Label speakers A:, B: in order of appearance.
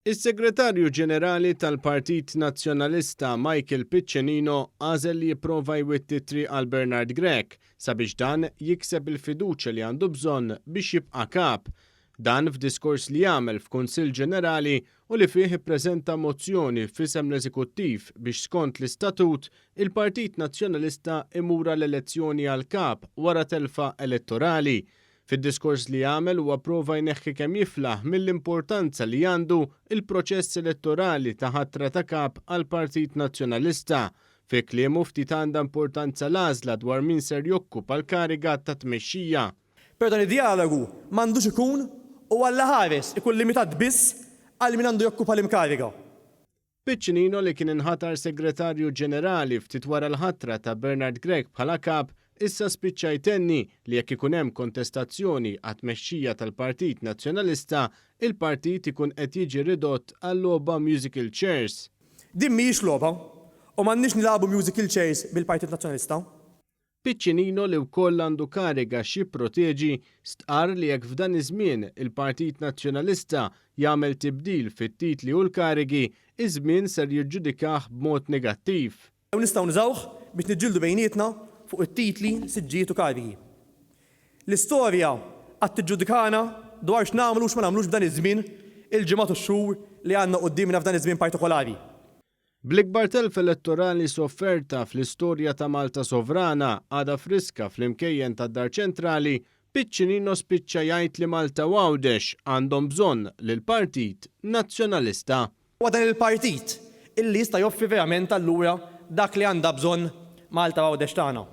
A: Is-Segretarju Ġenerali tal-Partit Nazzjonalista Michael Piccinino għażel li jipprova jwitti t-triq għal Bernard Grech sabiex dan jikseb il-fiduċja li għandu bżonn biex jibqa' Kap. Dan f'diskors li għamel f'Kunsill Ġenerali u li fih ippreżenta mozzjoni f'isem l-Eżekuttiv biex skont l-istatut, il-Partit Nazzjonalista imur għal elezzjoni għal Kap wara telfa elettorali. Fid-diskors li għamel huwa prova jneħħi kemm jiflaħ mill-importanza li għandu l-proċess elettorali ta' ħatra ta' Kap għall-Partit Nazzjonalista. Fi kliemu ftit għandha importanza l-għażla dwar min ser jokkupa l-kariga ta' tmexxija.
B: Però dan id-djalogu m'għandux ikun u Alla ħares ikun limitat biss għal min għandu jokkupa l-imkariga.
A: Piccinino li kien inħatar Segretarju Ġenerali ftit wara l-ħatra ta' Bernard Grech bħala Kap, issa spiċċa jtenni li jekk ikun hemm kontestazzjoni għat-tmexxija tal-Partit Nazzjonalista, il-partit ikun qed jiġi ridott għal logħba musical chairs.
B: Din mhijiex logħba u m'għandniex nilagħbu musical chairs bil-Partit Nazzjonalista.
A: Piccinino li wkoll għandu kariga x'jipproteġi stqarr li jekk f'dan iż-żmien il-Partit Nazzjonalista jagħmel tibdil fit-titli u l-karigi, iż-żmien ser jiġġudikah b'mod negattiv.
B: Jew nistgħu nużawh biex niġġieldu bejnietna fuq it-titli, siġġijiet u karigi. L-istorja għad tiġġudikana dwar x'nagħmlu u x'ma nagħmlux f'dan iż-żmien, il-ġimgħat u x-xhur li għandna quddiemna f'dan iż-żmien partikolari.
A: Bl-ikbar telf elettorali sofferta fl-istorja ta' Malta sovrana għadha friska fl-imkejjen tad-Dar Ċentrali, Piccinino spiċċa jgħid li Malta u Għawdex għandhom bżonn lill-Partit Nazzjonalista.
B: Huwa dan il-partit illi jista' joffri verament allura dak li għandha bżonn Malta u Għawdex tagħna.